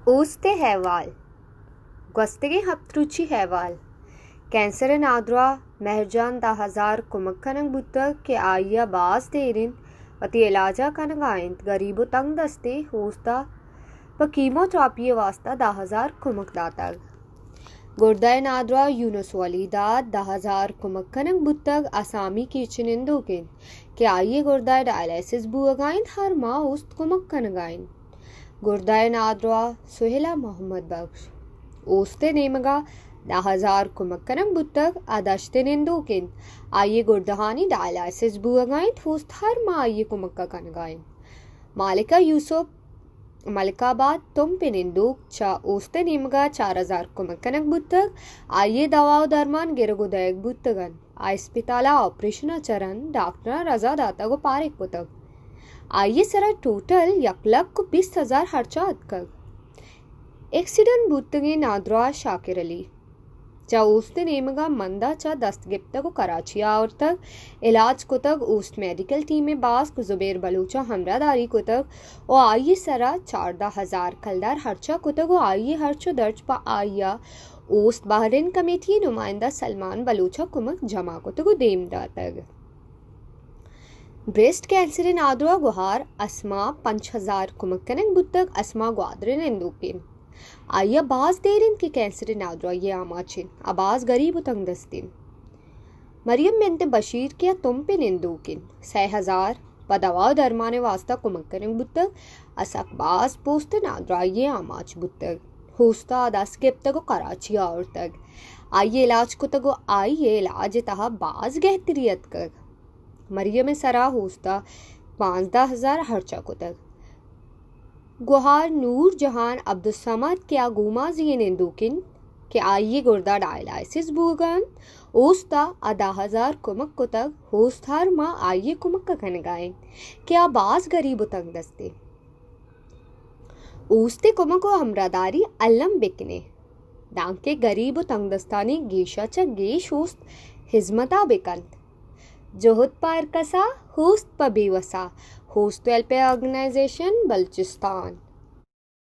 اوست ءِ احوال۔ گوستگیں ہپت روچی احوال۔ کینسر ءِ نادراہ مہرجان دہ ہزار کمک کنگ بوتگ کہ آئی ءَ باز دیر انت وتی علاج ءَ کنگ ءَ انت۔ گریب ءُ تنگ دستیں اوست ءَ پہ کیموتراپی ءِ واستہ دہ ہزار کمک داتگ۔ گردہ ءِ نادراہ یونس ولی داد دہ ہزار کمک کنگ بوتگ۔ اسامی کیچ ءِ نندوک انت کہ آئی ءِ گردہ ءِ ڈائلائسس بوہگ ءَ انت، ہر ماہ اوست کمک کنگ ءَ انت۔ گردہ ءِ نادراہ سہیلا محمد بخش اوست ءِ نیمگ ءَ دہ ہزار کمک کنگ بوتگ۔ آ دشت ءِ نندوک انت، آئی ءِ گردہانی ڈائلائسس بوہگ ءَ انت، اوست ہر ماہ آئی ءِ کمک ءَ کنگ ءَ انت۔ مالکہ یوسف ملک آباد تمپ ءِ نندوک چہ اوست ءِ نیمگ ءَ چار ہزار کمک کنگ بوتگ۔ آئی ءِ دوا ءُ درمان گرگ ءُ دئیگ بوتگ انت۔ آ اسپتال ءَ آپریشن ءَ چہ رند ڈاکٹراں رضا داتگ ءُ پارگ کتگ۔ آئی ءِ سرا ٹوٹل یک لکھ ءُ بیست ہزار ہرچہ اتکگ۔ ایکسیڈنٹ بوتگیں نادراہ شاکر علی چہ اوست ءِ نیمگ ءَ مند ءَ چہ دست گپتگ ءُ کراچی ءَ آورتگ، علاج کتگ۔ اوست میڈیکل ٹیم ءِ باسک زبیر بلوچ ءَ ہمراہ داری کتگ ءُ آئی ءِ سرا چاردہ ہزار کلدار ہرچہ کتگ ءُ آئی ءِ ہرچ ءُ درچ پہ آئی ءَ اوست بحرین کمیٹی ءِ نمائندہ سلمان بلوچ ءَ کمک جمع کتگ ءُ دیم داتگ۔ بریسٹ کینسر ءِ نادراہ گوہار اسما پنچ ہزار کمک کنگ بوتگ۔ اسما گوادر ءِ نندوک انت۔ آئی ءَ باز دیر انت کہ کینسر ءِ نادراہی ءِ آماچ انت۔ آ باز گریب ءُ تنگ دست انت۔ مریم بنت بشیر کہ آ تمپ ءِ نندوک انت، سئے ہزار پہ دوا ءُ درمان ءِ واستہ کمک کنگ بوتگ۔ آ سک باز پوست ءِ نادراہی ءِ آماچ بوتگ۔ اوست ءَ دست گپتگ ءُ کراچی ءَ آورتگ۔ آئی ءِ علاج کتگ ءُ آئی ءِ علاج ءِ تہا باز گہتری اتکگ۔ مریم ءِ سرا اوست ءَ پانزدہ ہزار ہرچہ کتگ۔ گوہار نور جہان عبدالصمد کہ آ گومازی ءِ نندوک انت کہ آئی ءِ گردہ ڈائلائسس بوہگ ءَ انت، اوست ءَ آ دہ ہزار کمک کتگ۔ اوست ہر ماہ آئی ءِ کمک ءَ کنگ ءَ انت کہ آ باز گریب ءُ تنگ دست انت۔ اوست ءِ کمک ءُ ہمراہداری الم بکن ئے، دانکہ گریب ءُ تنگدستانی گیش ءَ چہ گیش اوست ہزمت ءَ بکنت۔ جہد پہ ہر کس ءَ، اوست پہ بے وس ءَ۔ اوست ویلفیئر آرگنائزیشن بلوچستان۔